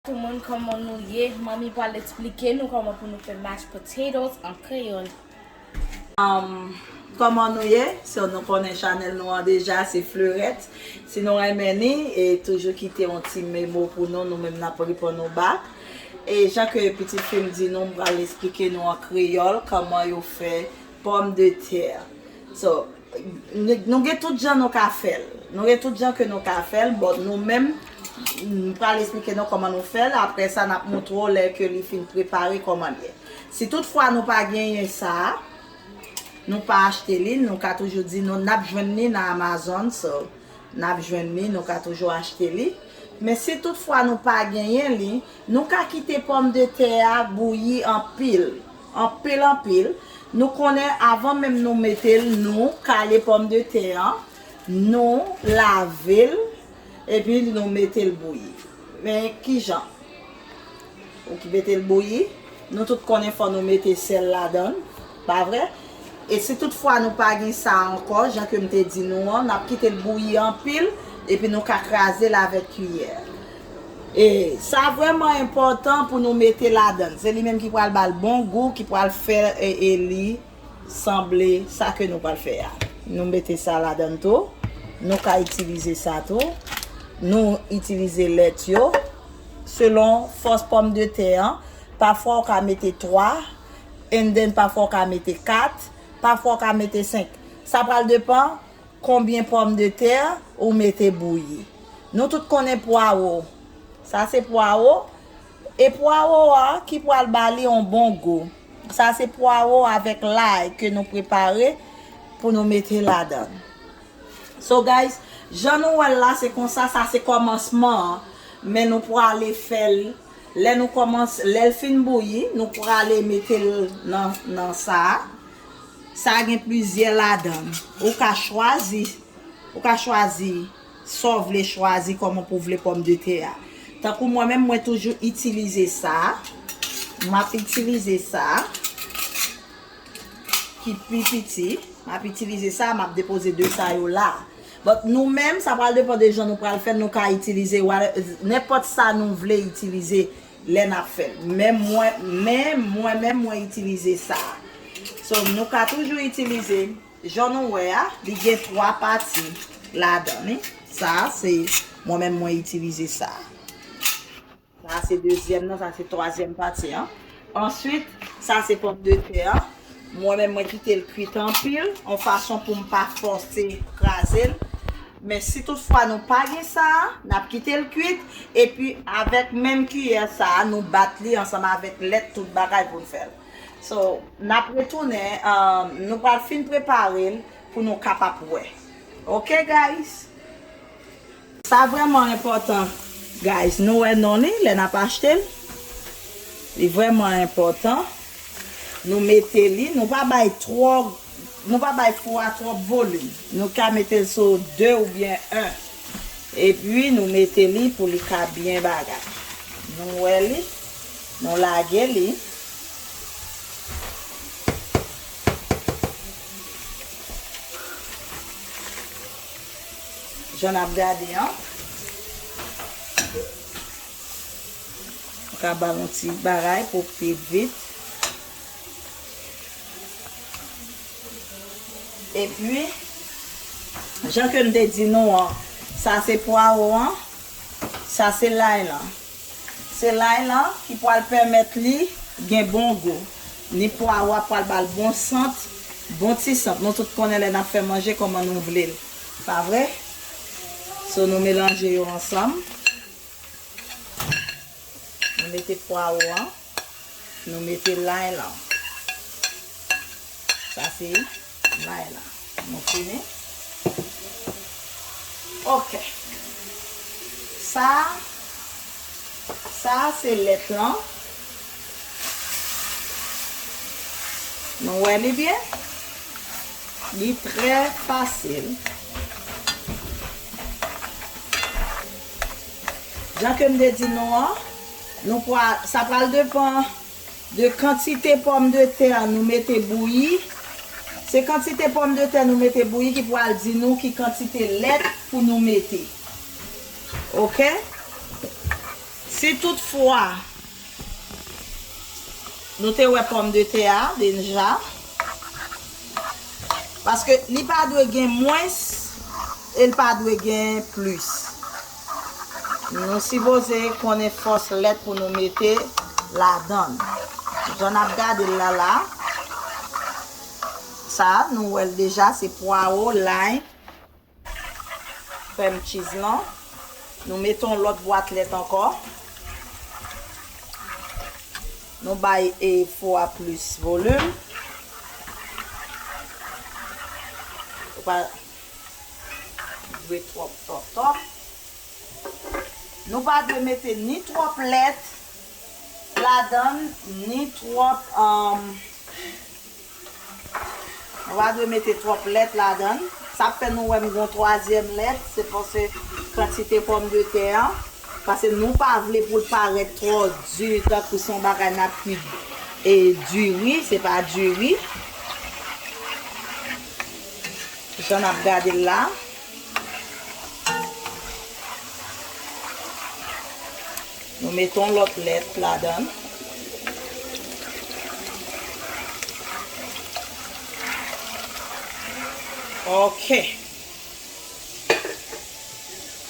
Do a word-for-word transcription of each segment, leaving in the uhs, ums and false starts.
Tout moun, kòman nou ye? Manmi pral eksplike nou kòman pou nou fè mashed potatoes an kreyòl. Um, kòman nou ye? So, nou konnen chanèl nou an deja, se Fleurette. Si nou renmen ni, e toujou kite yon ti memo pou nou, nou menm n ap reponn nou back. E jan ke pitit fi m di nou, m pral eksplike nou an kreyòl kòman yo fè pòmdetè. So, nou, nou gen tout jan nou ka fè l. Nou gen tout jan ke nou ka fè l, but nou menm, m pral eksplike nou kòman nou fè l. Apre sa, n ap montre w lè ke li fin prepare kòman l ye. Si toutfwa nou pa genyen sa, nou pa achte li, nou ka toujou di nou, n ap jwenn li nan Amazon, so, n ap jwenn li, nou ka toujou achte li. Men si toutfwa nou pa genyen li, nou ka kite pòmdetè a bouyi anpil, anpil, anpil. Nou konnen avan menm nou mete l, nou kale pòmdetè an, nou lave l, epi nou mete l bouyi. Men kijan? Ou ki mete l bouyi. Nou tout konnen fò nou mete sèl ladan l, pa vre? E si toutfwa nou pa gen sa ankò, jan ke m te di nou an, n ap kite l bouyi anpil, epi nou ka kraze l avèk kiyè. E sa vrèman enpòtan pou nou mete ladan l. Se li menm ki pral ba l bon gou, ki pral fè, e, e li sanble sa ke nou pral fè a. Nou mete sa ladan l tou. Nou ka itilize sa tou. Nou itilize lèt yo. Selon fòs pòmdetè an, pafwa w ka mete twa, and then pafwa w ka mete kat, pafwa w ka mete senk. Sa pral depann konbyen pòmdetè ou mete bouyi. Nou tout konnen pwawo. Sa se pwawo. E pwawo a ki pral ba li yon bon gou. Sa se pwawo avèk lay ke nou prepare pou nou mete ladan. So guys, jan nou wè l la, se konsa, sa se kòmansman an. Men nou prale fè l, lè nou kòmanse, lè l fin bouyi, nou prale mete l nan, nan sa a. Sa gen plizyè ladan. Ou ka chwazi, ou ka chwazi sa w vle chwazi, kòman pou w vle pòmdetè a. Tankou mwen menm, mwen toujou itilize sa. M ap itilize sa ki pi piti. M ap itilize sa, m ap depoze de sa yo la. But nou menm, sa pral depann de jan nou pral fè l, nou ka itilize wala, nenpòt sa nou vle itilize lè n ap fè l. Men mwen, men mwen menm, mwen itilize sa. So, nou ka toujou itilize, jan nou wè a, li gen twa pati ladan li. Sa, se mwen menm, mwen itilize sa. Sa se dezyèm nan, sa se twazyèm pati an. Answit, sa se pòmdetè an. Mwen menm, mwen kite l kwit anpil, yon fason pou m pa fòse kraze l. Men si toutfwa nou pa gen sa a, n ap kite l kwit, epi avèk menm kiyè sa a, nou bat li ansanm avèk lèt, tout bagay pou n fè l. So, n ap retounen, um, nou pral fin prepare l pou nou kapab wè. Ok, guys? Sa vrèman enpòtan, guys. Nou wè non li, lè n ap achte l. Li vrèman enpòtan. Nou mete li, nou pa bay twò, nou pa bay fou a twòp volim. Nou ka mete l sou de oubyen en. Epi nou mete li pou li ka byen bagay. Nou wè li, nou lage li. Jan n ap gade an. Ou ka ba l yon ti bagay pou pi vit. Epi, jan ke m te di nou an, sa se pwawo an, sa se lay lan. Se lay lan ki pral pèmèt li gen bon gou. Ni pwawo a pral ba l bon sant, bon ti sant. Nou tout konnen lè n ap fè manje kòman nou vle l. Pa vre? So, nou melanje yo ansanm. Nou mete pwawo an. Nou mete lay lan. Sa se lay lan. Nou fini. Ok. Sa, sa se lèt lan. Nou wè li byen? Li trè fasil. Jan ke m te di nou an, nou pral, sa pral depann de kantite pòmdetè nou mete bouyi. Se kantite pòmdetè nou mete bouyi ki pral di nou ki kantite lèt pou nou mete. Ok? Si toutfwa nou te wè pòmdetè a deja, paske li pa dwe gen mwens e l pa dwe gen plis. Nou sipoze konnen fòs lèt pou nou mete ladan l. Jan n ap gade l la la, sa nou wè l deja, se pwawo, lay, crème cheese lan. Nou mete yon lòt bwat lèt ankò. Nou bay e fo a plis volim. Ou pa dwe twòp, twòp, twòp. Nou pa dwe mete ni twòp lèt ladan l, ni twòp, um, nou pa dwe mete twòp lèt ladan l. Sa ap fè nou wè m gon twazyèm lèt, se paske kantite pòmdetè an. Paske nou pa vle pou l parèt twò di, tankou se yon bagay n ap kui e diri, se pa diri. Jan n ap gade l la. Nou mete yon lòt lèt ladan l. Ok.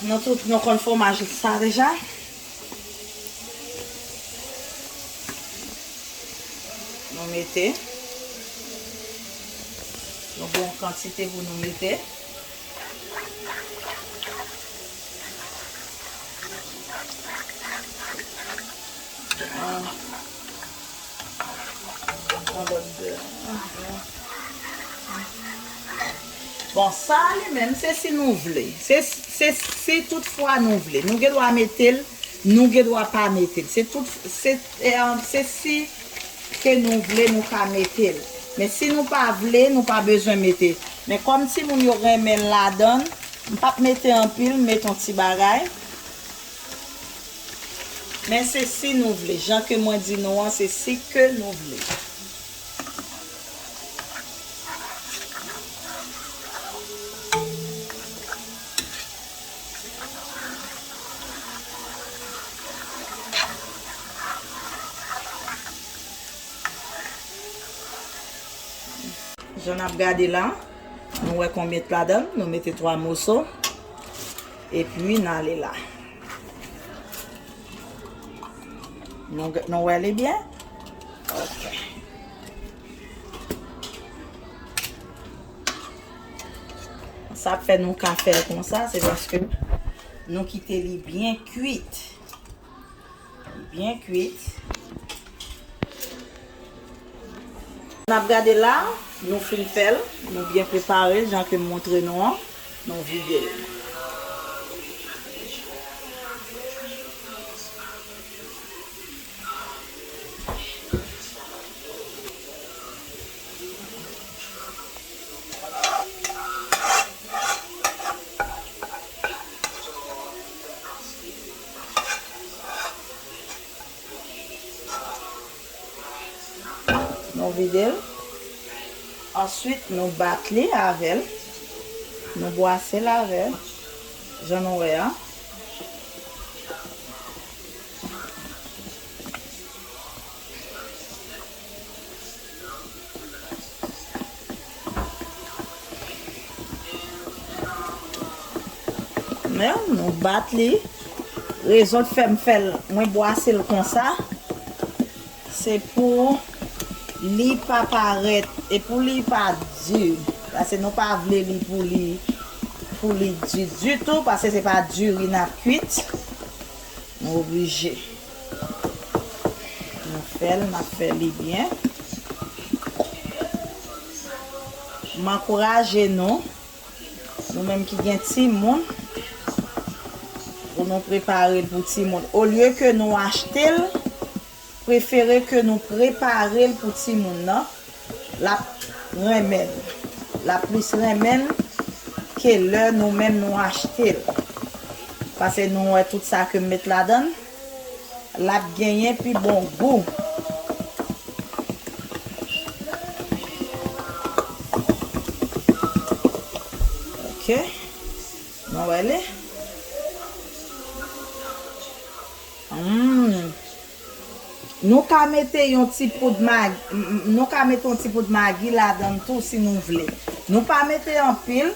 Nou tout, nou konn fwomaj sa deja. Nou mete. Nou gen yon kantite pou nou mete. Ah. Yon lòt de. Bon, sa li menm, se si nou vle. Se, se si toutfwa nou vle. Nou gen dwa mete l, nou gen dwa pa mete l. Se tout, se, eh, se si ke nou vle, nou ka mete l. Men si nou pa vle, nou pa bezwen mete. Men kòm timoun yo renmen l ladan l, m p ap mete anpil, m mete yon ti bagay. Men se si nou vle. Jan ke mwen di nou an, se si ke nou vle. Jan n ap gade la, nou wè konbyen t ladan l, nou mete twa moso, epi n ale la. Nou, nou wè li byen? Ok. Sa ap fè nou ka fè l konsa, se paske nou kite li byen kuit. Byen kuit. N ap gade la, nou fin fè l, nou byen prepare l, jan ke m montre nou an, nou vide l. Nou vide l. Answit, nou bat li avè l. Nou bwase l avè l. Jan nou wè a. Men, nou bat li. Rezon k fè m fè l, mwen bwase l konsa, se pou li pa parèt, e pou li pa di. Paske nou pa vle li pou li, pou li di ditou, paske se pa diri n ap kuit. Nou oblije. Nou fè l, n ap fè li byen. M ankouraje nou, nou menm ki gen timoun, pou nou prepare l pou timoun. Olye ke nou achte l, prefere ke nou prepare l pou timoun nan. L ap renmen l. L ap plis renmen l ke lè nou menm nou achte l. Paske nou wè tout sa ke m met ladan l, l ap genyen pi bon gou. Ok. Nou wè li. Mm. Nou ka mete yon ti poud magi, nou ka mete yon ti poud magi ladan tou si nou vle. Nou pa mete anpil.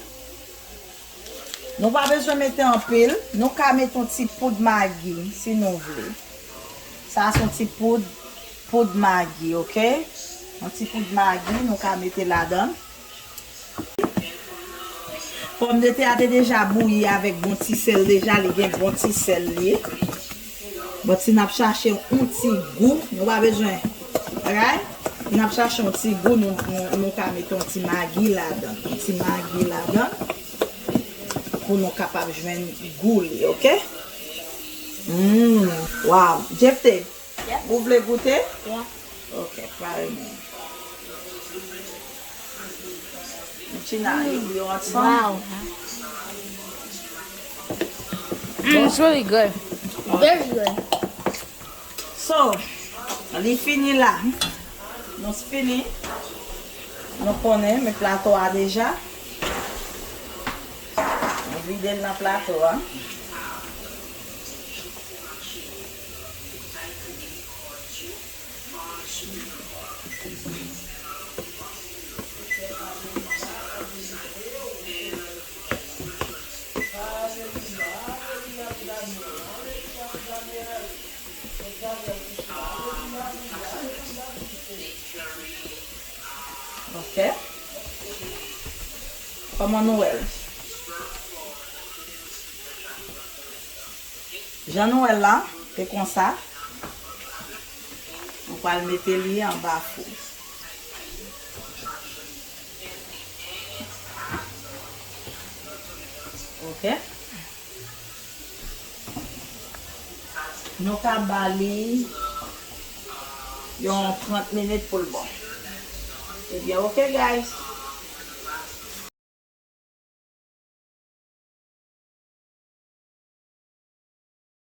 Nou pa bezwen mete anpil. Nou ka mete yon ti poud magi si nou vle. Sa se yon ti poud, poud magi, oke? Yon ti poud magi nou ka mete ladan. Pòmdetè a te deja bouyi avèk bon ti sèl deja, li gen bon ti sèl li. Bon, si n ap chache yon ti gou, nou pa bezwen bagay. Si n ap chache yon ti gou, nou, nou, nou ka mete yon ti magi ladan. Yon ti magi ladan pou nou kapab jwenn gou li, oke? Mm, wow. Jefte, ou vle goute? Yeah. Ok, pare men. Tina, you, you want some? Wow. Mm, it's really good. Very good. So, li fini la. Nou fini. Nou konnen, men plato a deja. Nou vide l nan plato a. Ok. Kòman nou wè l? Jan nou wè l la, se konsa. Nou pral mete li anba fou. Ok. Nou ka ba li yon trant minit pou l bon. Ebyen, ok, guys.